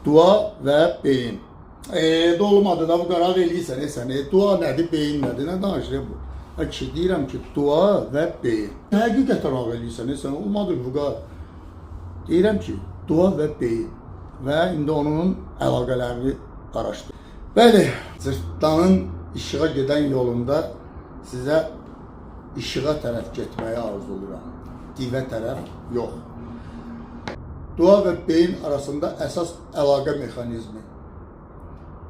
Dua və beyin. Olmadı da bu qərar eləyirsən, sən. Dua nədir, beyin nədir? Nə danışır bu? Ha kişi, deyirəm ki, dua və beyin. Həqiqətən ağ eləyirsən, sən olmadı bu qar. Deyirəm ki, dua və beyin. Və indi onun əlaqələrini araşdır. Bəli, cırtdanın işığa gedən yolunda sizə işığa tərəf getməyi arzulayıram. Divə tərəf yox. Dua və beyin arasında əsas əlaqə mexanizmi.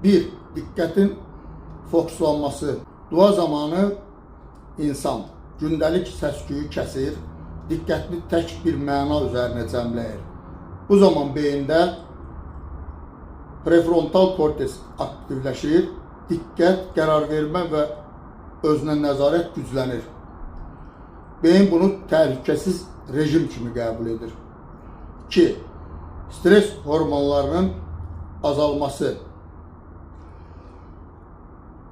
1. Diqqətin fokuslanması. Dua zamanı insan gündəlik səs-küyü kəsir, diqqətini tək bir məna üzərinə cəmləyir. Bu zaman beyində prefrontal korteks aktivləşir, diqqət, qərar vermə və özünə nəzarət güclənir. Beyin bunu təhlükəsiz rejim kimi qəbul edir. 2. Stres hormonlarının azalması.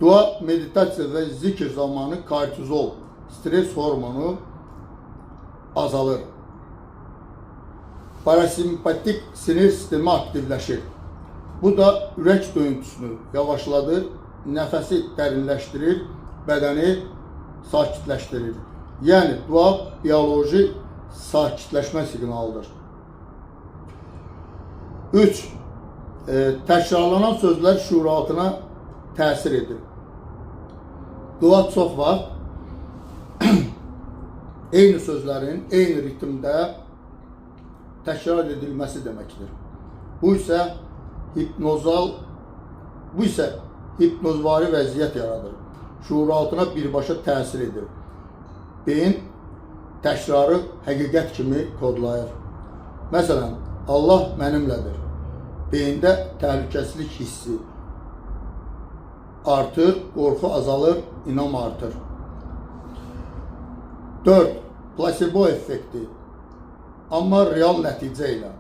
Dua, meditasiya və zikr zamanı kortizol, stres hormonu azalır. Parasimpatik sinir sistemi aktivləşir. Bu da ürək döyüntüsünü yavaşladır, nəfəsi dərinləşdirir, bədəni sakitləşdirir. Yəni dua bioloji sakitləşmə siqnalıdır. 3. Təkrarlanan sözlər şuuraltına təsir edir. Dua çox vaxt eyni sözlərin eyni ritmdə təkrar edilməsi deməkdir. Bu isə hipnozal bu isə hipnozvari vəziyyət yaradır. Şuuraltına birbaşa təsir edir. Beyin təkrarı həqiqət kimi kodlayır. Məsələn, Allah mənimlədir. Beyində təhlükəsizlik hissi artır, qorxu azalır, inam artır. 4. Plasebo effekti. Amma real nəticə ilə.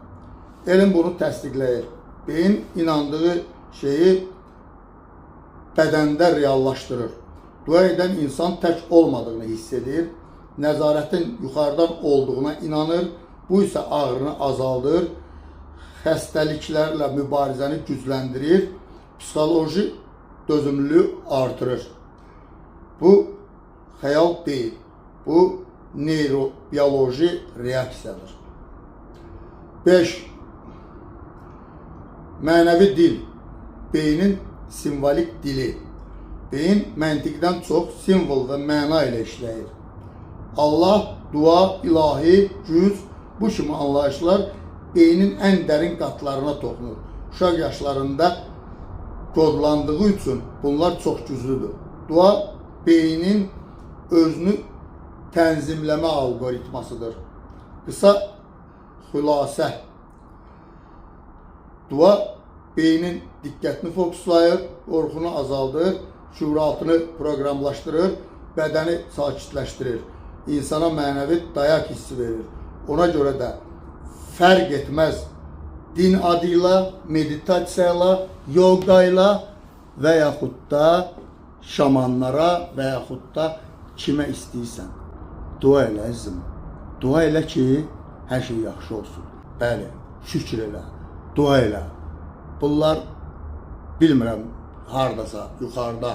Elm bunu təsdiqləyir. Beyin inandığı şeyi bədəndə reallaşdırır. Dua edən insan tək olmadığını hiss edir, nəzarətin yuxarıdan olduğuna inanır, bu isə ağrını azaldır, xəstəliklərlə mübarizəni gücləndirir, psixoloji dözümlülüyü artırır. Bu xəyal deyil, bu neyrobioloji reaksiyadır. 5. Mənəvi dil, beynin simvolik dili. Beyin məntiqdən çox simvol və məna ilə işləyir. Allah, dua, ilahi, güc, bu kimi anlayışlar beynin ən dərin qatlarına toxunur. Uşaq yaşlarında kodlandığı üçün bunlar çox güclüdür. Dua beynin özünü tənzimləmə alqoritmasıdır. Qısa xülasə. Dua beynin diqqətini fokuslayır, qorxunu azaldır, şuuraltını proqramlaşdırır, bədəni sakitləşdirir. İnsana mənəvi dayaq hissi verir. Ona görə də fərq etməz din adıyla, meditasiyayla, yoga ilə və yaxud da şamanlara və yaxud da kimə istəyirsən. Dua elə əzizim. Dua elə ki, hər şey yaxşı olsun. Bəli, şükür elə, dua elə. Bunlar bilmirəm hardasa yuxarıda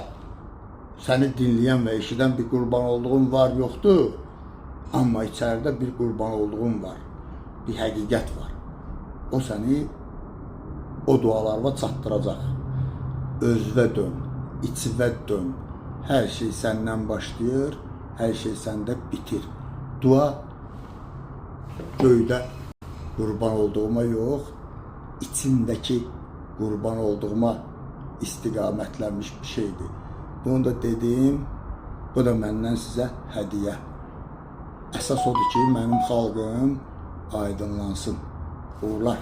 səni dinləyən və eşidən bir qurban olduğum var, yoxdur. Amma içəridə bir qurban olduğum var. Bir həqiqət var. O səni o dualarına çatdıracaq. Özvə dön, içivə dön. Hər şey səndən başlayır, hər şey səndə bitir. Dua göydə qurban olduğuma yox, içindəki qurban olduğuma istiqamətlənmiş bir şeydir. Bunu da dedim, bu da məndən sizə hədiyyə. Əsas odur ki, mənim xalqım aydınlansın. Uğurlar.